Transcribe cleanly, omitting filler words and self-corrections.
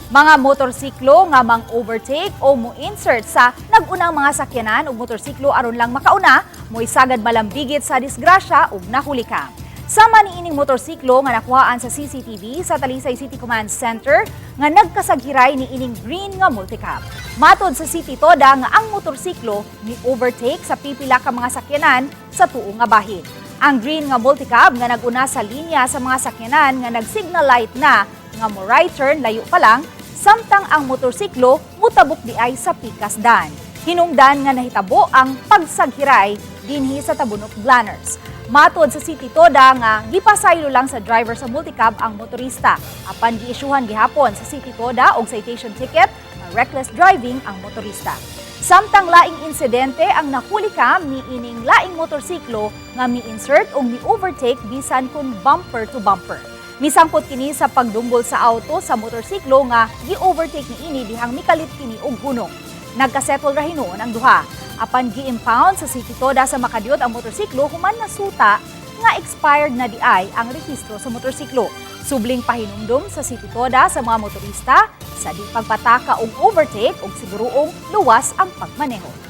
Mga motorsiklo nga mang-overtake o mo-insert sa nag-unang mga sakyanan ug motorsiklo aron lang makauna, moisagad malambigit sa disgrasya ug nahuli ka. Sama niining motorsiklo nga nakuhaan sa CCTV sa Talisay City Command Center nga nagkasaghiray ni ining green nga multicab. Matod sa City Toda nga ang motorsiklo ni overtake sa pipila ka mga sakyanan sa tuo nga bahin. Ang green nga multicab nga naguna sa linya sa mga sakyanan nga nag-signal light na nga mo right turn layo pa lang, samtang ang motorsiklo mutabok diay sa pikas dan. Hinungdan nga nahitabo ang pagsaghiray dinhi sa Tabunok, Blaners. Matod sa City Toda nga gipasaylo lang sa driver sa multicab ang motorista. Apan giisyuhan gihapon sa City Toda og citation ticket nga reckless driving ang motorista. Samtang laing insidente ang nahuli cam ni ining laing motorsiklo nga mi-insert o mi-overtake bisan kun bumper to bumper. Misangpot kini sa pagdumbol sa auto sa motorsiklo nga gi-overtake ni ini dihang mikalit kini og hunong. Nagkasettle ra hinuon ang duha. Apan gi-impound sa City Toda sa Makadiot ang motorsiklo human nasuta nga expired na diay ang rehistro sa motorsiklo. Subling pahinumdum sa City Toda sa mga motorista sa di pagpataka og overtake ug siguruong luwas ang pagmaneho.